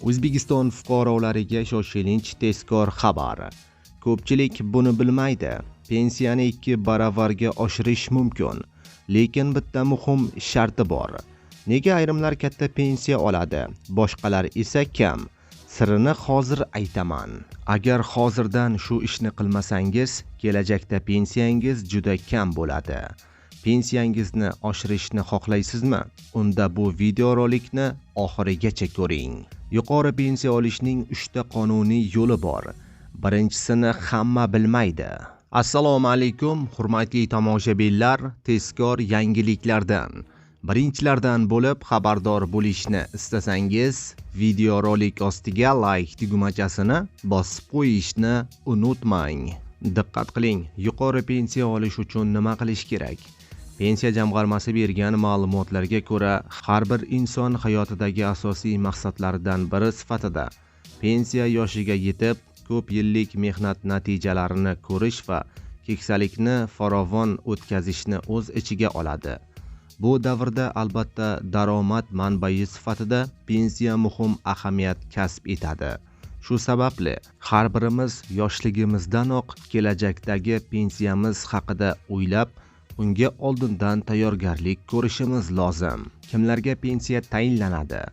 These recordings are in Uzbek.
O'zbekiston fuqarolariga shoshilinch tezkor xabar. Ko'pchilik buni bilmaydi. Pensiyani 2 baravarga oshirish mumkin, lekin bitta muhim sharti bor. Nega ayrimlar katta pensiya oladi, boshqalar esa kam? Sirini hozir aytaman. Agar hozirdan shu ishni qilmasangiz, kelajakda pensiyangiz juda kam bo'ladi. Pensiyangizni oshirishni xohlaysizmi? Unda bu videorolikni oxirigacha ko'ring. Yuqori pensiya olishning 3 ta qonuniy yo'li bor. Birinchisini hamma bilmaydi. Assalomu alaykum, hurmatli tomoshabinlar, tezkor yangiliklardan. Birinchilardan bo'lib xabardor bo'lishni istasangiz, videorolik ostiga like tugmachasini bosib qo'yishni unutmang. Diqqat qiling, yuqori pensiya olish uchun nima qilish kerak? Pensiya jamg'armasi bergan ma'lumotlarga ko'ra, har bir inson hayotidagi asosiy maqsadlaridan biri sifatida pensiya yoshiga yetib, ko'p yillik mehnat natijalarini ko'rish va keksalikni farovon o'tkazishni o'z ichiga oladi. Bu davrda albatta daromad manbai sifatida pensiya muhim ahamiyat kasb etadi. Shu sababli har birimiz yoshligimizdanoq kelajakdagi pensiyamiz haqida o'ylab, unga oldindan tayyorgarlik ko'rishimiz lozim. Kimlarga pensiya tayinlanadi?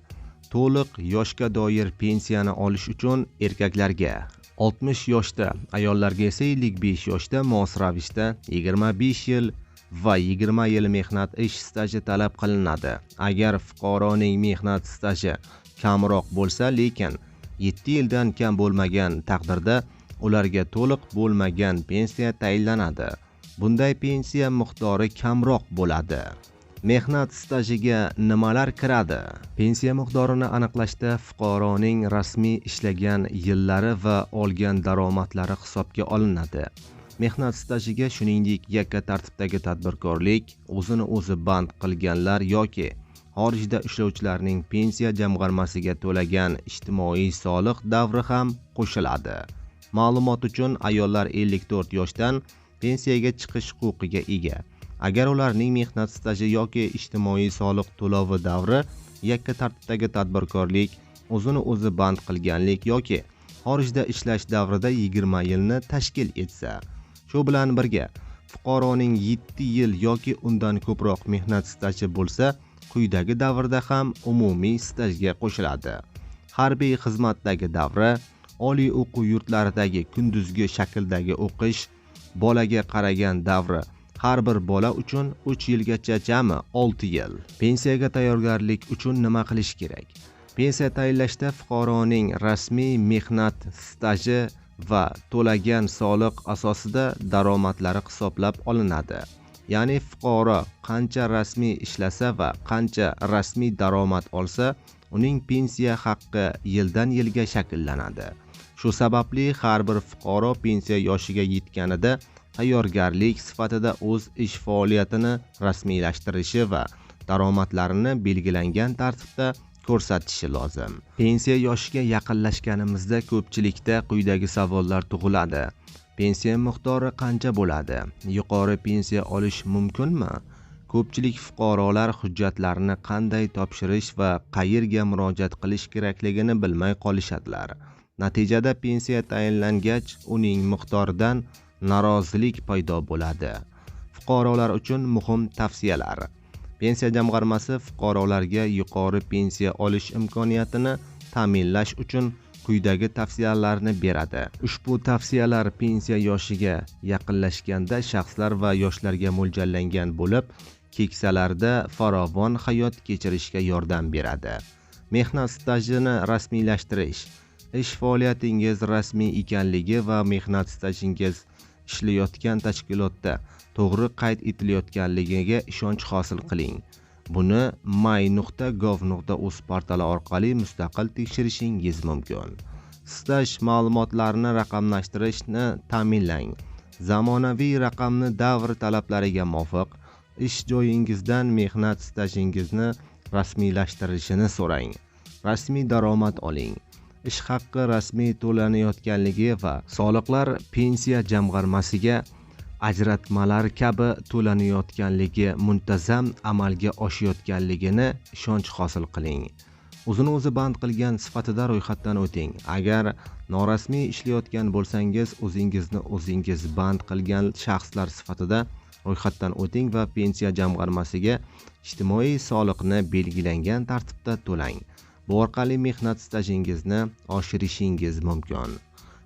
To'liq yoshga doir pensiyani olish uchun erkaklarga 60 yoshda, ayollarga esa 55 yoshda mos ravishda 25 yil va 20 yil mehnat ish staji talab qilinadi. Agar fuqaroning mehnat staji kamroq bo'lsa, lekin 7 yildan kam bo'lmagan taqdirda ularga to'liq bo'lmagan pensiya tayinlanadi. Bunday pensiya miqdori kamroq bo'ladi. Mehnat stajiga nimalar kiradi? Pensiya miqdorini aniqlashda fuqaroning rasmiy ishlagan yillari va olgan daromadlari hisobga olinadi. Mehnat stajiga shuningdek yakka tartibdagi tadbirkorlik, o'zini o'zi band qilganlar yoki xorijda ishlovchilarning pensiya jamg'armasiga to'lagan ijtimoiy soliq davri ham qo'shiladi. Ma'lumot uchun, ayollar 54 yoshdan pensiyaga chiqish huquqiga ega. Agar ularning mehnat staji yoki ijtimoiy soliq to'lovi davri yakka tartibdagi tadbirkorlik, o'zini o'zi band qilganlik yoki xorijda ishlash davrida 20 yilni tashkil etsa, shu bilan birga fuqaroning 7 yil yoki undan ko'proq mehnat staji bo'lsa, quyidagi davrda ham umumiy stajga qo'shiladi. Harbiy xizmatdagi davri, oliy o'quv yurtlaridagi kunduzgi shakldagi o'qish, bolaga qaragan davri, har bir bola uchun 3 yilgacha jami 6 yil. Pensiyaga tayyorgarlik uchun nima qilish kerak? Pensiya tayinlashda fuqaroning rasmiy mehnat staji va to'lagan soliq asosida daromadlari hisoblab olinadi. Ya'ni fuqaro qancha rasmiy ishlasa va qancha rasmiy daromad olsa, uning pensiya haqqi yildan yilga shakllanadi. Shu sababli har bir fuqaro pensiya yoshiga yetganida tayyorgarlik sifatida o'z ish faoliyatini rasmiylashtirishi va daromadlarini belgilangan tartibda ko'rsatishi lozim. Pensiya yoshiga yaqinlashganimizda ko'pchilikda quyidagi savollar tug'iladi. Pensiya miqdori qancha bo'ladi? Yuqori pensiya olish mumkinmi? Ko'pchilik fuqarolar hujjatlarni qanday topshirish va qayerga murojaat qilish kerakligini bilmay qolishadilar. Natijada pensiya tayinlangach, uning miqdoridan norozilik paydo bo'ladi. Fuqarolar uchun muhim tavsiyalar. Pensiya jamg'armasi fuqarolarga yuqori pensiya olish imkoniyatini ta'minlash uchun quyidagi tavsiyalarni beradi. Ushbu tavsiyalar pensiya yoshiga yaqinlashganda shaxslar va yoshlarga mo'ljallangan bo'lib, keksalarda farovon hayot kechirishga yordam beradi. Mehnat stajini rasmiylashtirish. Ish faoliyatingiz rasmiy ekanligi va mehnat stajingiz ishlayotgan tashkilotda to'g'ri qayd etilayotganligiga ishonch hosil qiling. Buni my.gov.uz portali orqali mustaqil tekshirishingiz mumkin. Staj ma'lumotlarini raqamlashtirishni ta'minlang. Zamonaviy raqamni davr talablariga muvofiq ish joyingizdan mehnat stajingizni rasmiylashtirishini so'rang. Rasmiy daromad oling. Ish haqqi rasmiy to'lanayotganligi va soliqlar pensiya jamg'armasiga ajratmalar kabi to'lanayotganligi muntazam amalga oshayotganligini ishonch hosil qiling. O'zini o'zi band qilgan sifatida ro'yxatdan o'ting. Agar norasmiy ishlayotgan bo'lsangiz, o'zingizni o'zingiz band qilgan shaxslar sifatida ro'yxatdan o'ting va pensiya jamg'armasiga ijtimoiy soliqni belgilangan tartibda to'lang. Bu orqali mehnat stajingizni oshirishingiz mumkin.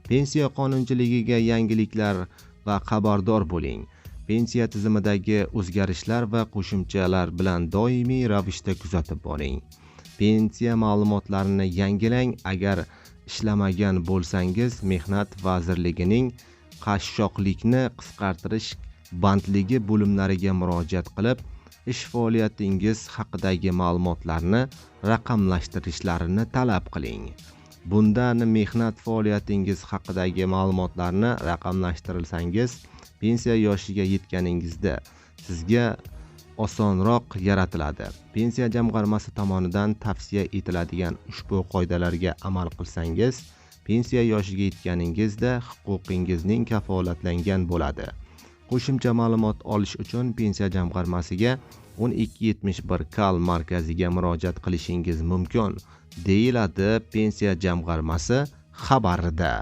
Pensiya qonunchiligiga yangiliklar va xabardor bo'ling. Pensiya tizimidagi o'zgarishlar va qo'shimchalar bilan doimiy ravishda kuzatib boring. Pensiya ma'lumotlarini yangilang. Agar ishlamagan bo'lsangiz, Mehnat vazirligining qashshoqlikni qisqartirish bandligi bo'limlariga murojaat qilib, ish faoliyatingiz haqidagi ma'lumotlarni raqamlashtirishlarini talab qiling. Bundan mehnat faoliyatingiz haqidagi ma'lumotlarni raqamlashtirilsangiz, pensiya yoshiga yetganingizda sizga osonroq yaratiladi. Pensiya jamg'armasi tomonidan tavsiya etiladigan ushbu qoidalarga amal qilsangiz, pensiya yoshiga yetganingizda huquqingizning kafolatlangan bo'ladi. Qo'shimcha ma'lumot olish uchun pensiya jamg'armasiga 1271 kal markaziga murojaat qilishingiz mumkin, deyiladi pensiya jamg'armasi xabarida.